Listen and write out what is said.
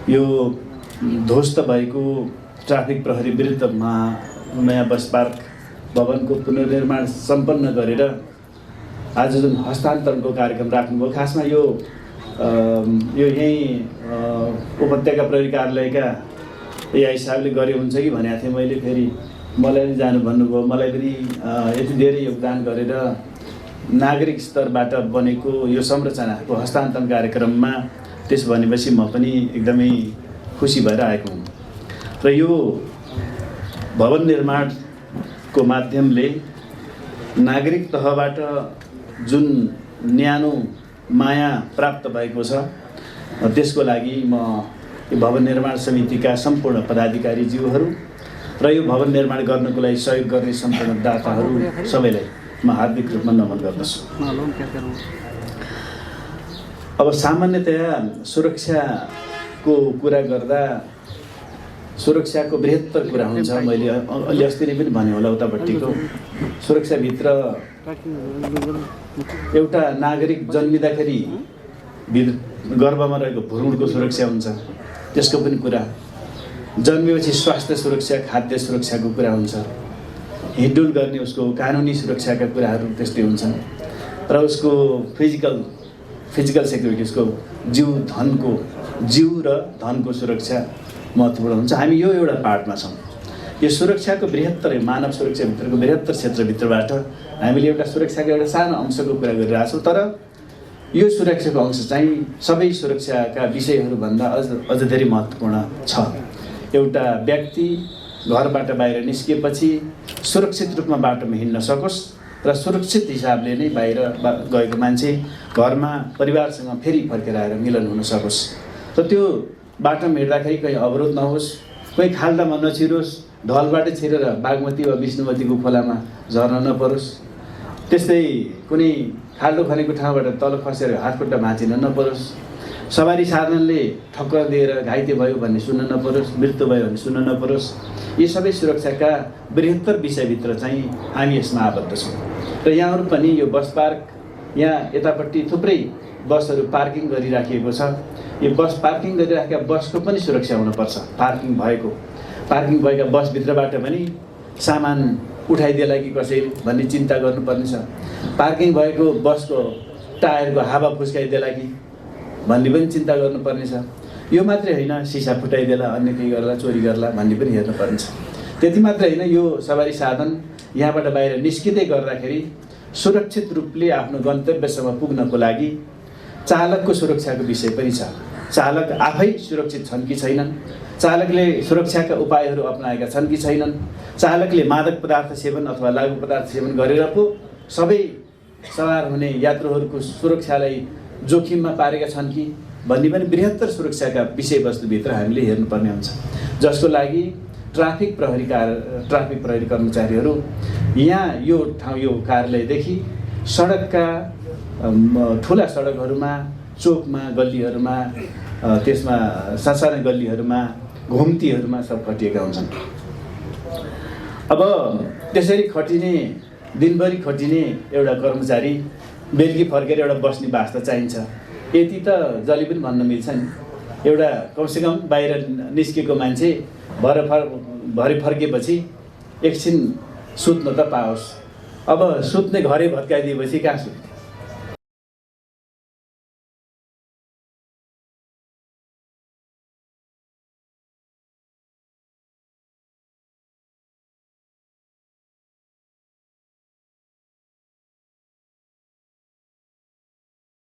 यो ध्वस्त भएको ट्राफिक प्रहरी विरुद्धमा नयाँ बस पार्क भवनको पुनर्निर्माण सम्पन्न गरेर आज जुन हस्तान्तरणको कार्यक्रम राख्नुभयो, खासमा यो यहीँ उपत्यका प्रहरी कार्यालयका एआई साहबले गरे हुन्छ कि भनेको थिएँ मैले। फेरि मलाई पनि जानु भन्नुभयो। मलाई पनि यति धेरै योगदान गरेर नागरिक स्तरबाट बनेको यो संरचनाको हस्तान्तरण कार्यक्रममा त्यसो भनेपछि म पनि एकदमै खुसी भएर आएको हुँ। र यो भवन निर्माणको माध्यमले नागरिक तहबाट जुन न्यानो माया प्राप्त भएको छ, त्यसको लागि म यो भवन निर्माण समितिका सम्पूर्ण पदाधिकारीज्यूहरू र यो भवन निर्माण गर्नको लागि सहयोग गर्ने सम्पूर्ण दाताहरू सबैलाई म हार्दिक रूपमा नमन गर्दछु। अब सामान्यतया सुरक्षाको कुरा गर्दा सुरक्षाको बृहत्तर कुरा हुन्छ। मैले अलि अस्ति नै पनि भने होला, उतापट्टिको सुरक्षाभित्र एउटा नागरिक जन्मिँदाखेरि गर्भमा रहेको भ्रूणको सुरक्षा हुन्छ, त्यसको पनि कुरा। जन्मेपछि स्वास्थ्य सुरक्षा, खाद्य सुरक्षाको कुरा हुन्छ। हिँडडुल गर्ने उसको कानुनी सुरक्षाका कुराहरू त्यस्तै हुन्छन्। र उसको फिजिकल सेक्युरिटी, उसको जिउ र धनको सुरक्षा महत्त्वपूर्ण हुन्छ। हामी यो एउटा पार्टमा छौँ। यो सुरक्षाको बृहत्तर मानव सुरक्षाभित्रको बृहत्तर क्षेत्रभित्रबाट हामीले एउटा सुरक्षाको एउटा सानो अंशको कुरा गरिरहेका छौँ। तर यो सुरक्षाको अंश चाहिँ सबै सुरक्षाका विषयहरूभन्दा अझ धेरै महत्त्वपूर्ण छ। एउटा व्यक्ति घरबाट बाहिर निस्किएपछि सुरक्षित रूपमा बाटोमा हिँड्न सकोस् र सुरक्षित हिसाबले नै बाहिर गएको मान्छे घरमा परिवारसँग फेरि फर्केर आएर मिलन हुन सकोस्। र त्यो बाटोमा हिँड्दाखेरि कहीँ अवरोध नहोस्, कोही खाल्डामा नछिरोस्, ढलबाटै छिरेर बागमती वा विष्णुमतीको खोलामा झर्न नपरोस्, त्यस्तै कुनै खाल्डो खनेको ठाउँबाट तल खसेर हातखुट्टा भाँचिन नपरोस्, सवारी साधनले ठक्कर दिएर घाइते भयो भन्ने सुन्न नपरोस्, मृत्यु भयो भन्ने सुन्न नपरोस्। यी सबै सुरक्षाका बृहत्तर विषयभित्र चाहिँ हामी यसमा आबद्ध छौँ। र यहाँहरू पनि यो बस पार्क, यहाँ यतापट्टि थुप्रै बसहरू पार्किङ गरिराखिएको छ। यो बस पार्किङ गरिराखेका बसको पनि सुरक्षा हुनुपर्छ। पार्किङ भएका बसभित्रबाट पनि सामान उठाइदिएला कि कसैले भन्ने चिन्ता गर्नुपर्ने छ। पार्किङ भएको बसको टायरको हावा फुस्काइदिएला कि भन्ने पनि चिन्ता गर्नुपर्ने छ। यो मात्रै होइन, सिसा फुटाइदिएला, अन्य केही गर्ला, चोरी गर्ला भन्ने पनि हेर्नुपर्ने छ। त्यति मात्रै होइन, यो सवारी साधन यहाँबाट बाहिर निस्किँदै गर्दाखेरि सुरक्षित रूपले आफ्नो गन्तव्यसम्म पुग्नको लागि चालकको सुरक्षाको विषय पनि छ। चालक आफै सुरक्षित छन् कि छैनन्, चालकले सुरक्षाका उपायहरू अपनाएका छन् कि छैनन्, चालकले मादक पदार्थ सेवन अथवा लागु पदार्थ सेवन गरेर पो सबै सवार हुने यात्रुहरूको सुरक्षालाई जोखिममा पारेका छन् कि भन्ने पनि बृहत्तर सुरक्षाका विषयवस्तुभित्र हामीले हेर्नुपर्ने हुन्छ। जसको लागि ट्राफिक प्रहरी कर्मचारीहरू यहाँ यो ठाउँ, यो कार्यालयदेखि सडकका ठुला सडकहरूमा, चोकमा, गल्लीहरूमा, त्यसमा सासाना गल्लीहरूमा, घुम्तीहरूमा सब खटिएका हुन्छन्। अब त्यसरी खटिने, दिनभरि खटिने एउटा कर्मचारी बेलुकी फर्केर एउटा बस्ने वास्ता चाहिन्छ। यति त जहिले पनि भन्न मिल्छ नि। एउटा कमसेकम बाहिर निस्केको मान्छे भरे फर्केपछि एकछिन सुत्न त पाओस्। अब सुत्ने घरै भत्काइदिएपछि कहाँ सुत्ने?